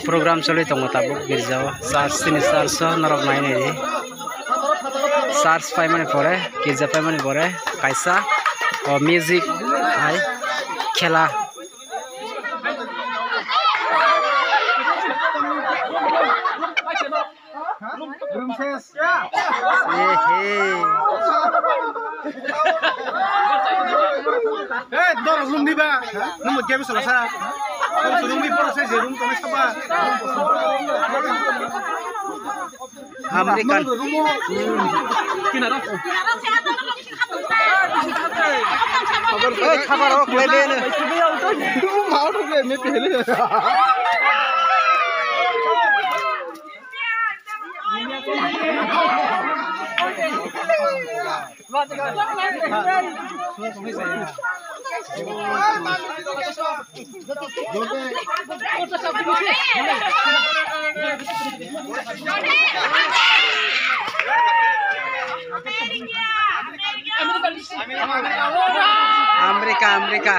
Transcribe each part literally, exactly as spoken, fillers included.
Program choli tongo tabuk girjao, church chini church o norok nai nai di. Church paimani pore, girja paimani pore kaisa o music hai khela. Room ses. Ehe. Eh, dor room ni ba. Nung mo game sala sa. Room ni poro se je room kami saba. American. Eh, khabar ok le de. Mau rok le me pele. America, America.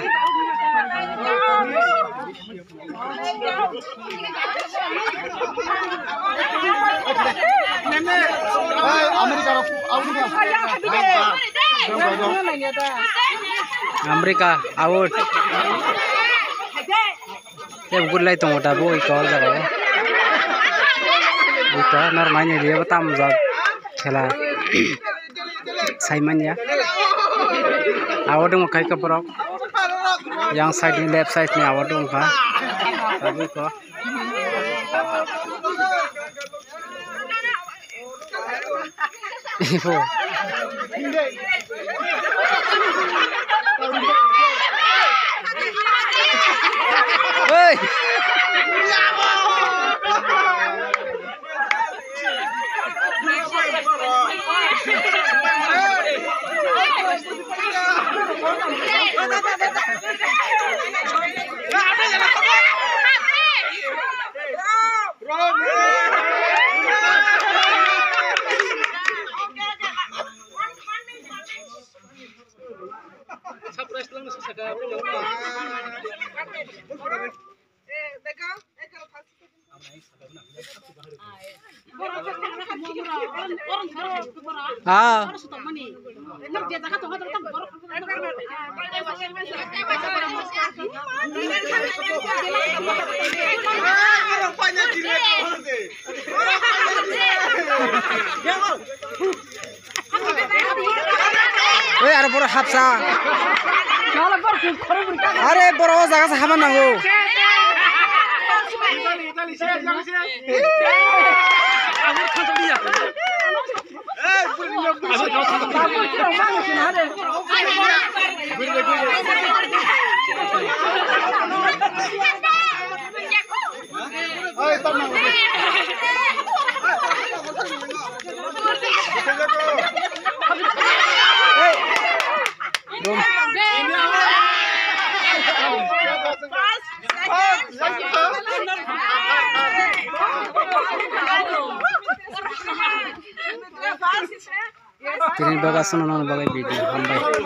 America out. Tei bwlai tongo tabuk oi kok jaga o. Oi kok nor mai nai riyaba tam jak khela. Saimanya. Abo dong khai ka borok. Yang side ni left side ni abo dong kha. Tabuk ko. Ibo. Hey. Surprise lang sa saka. Ah. Oi, aro borok hapsa. Are borok o jaga se hama nango. Tini baga sono nono bagai video hambai.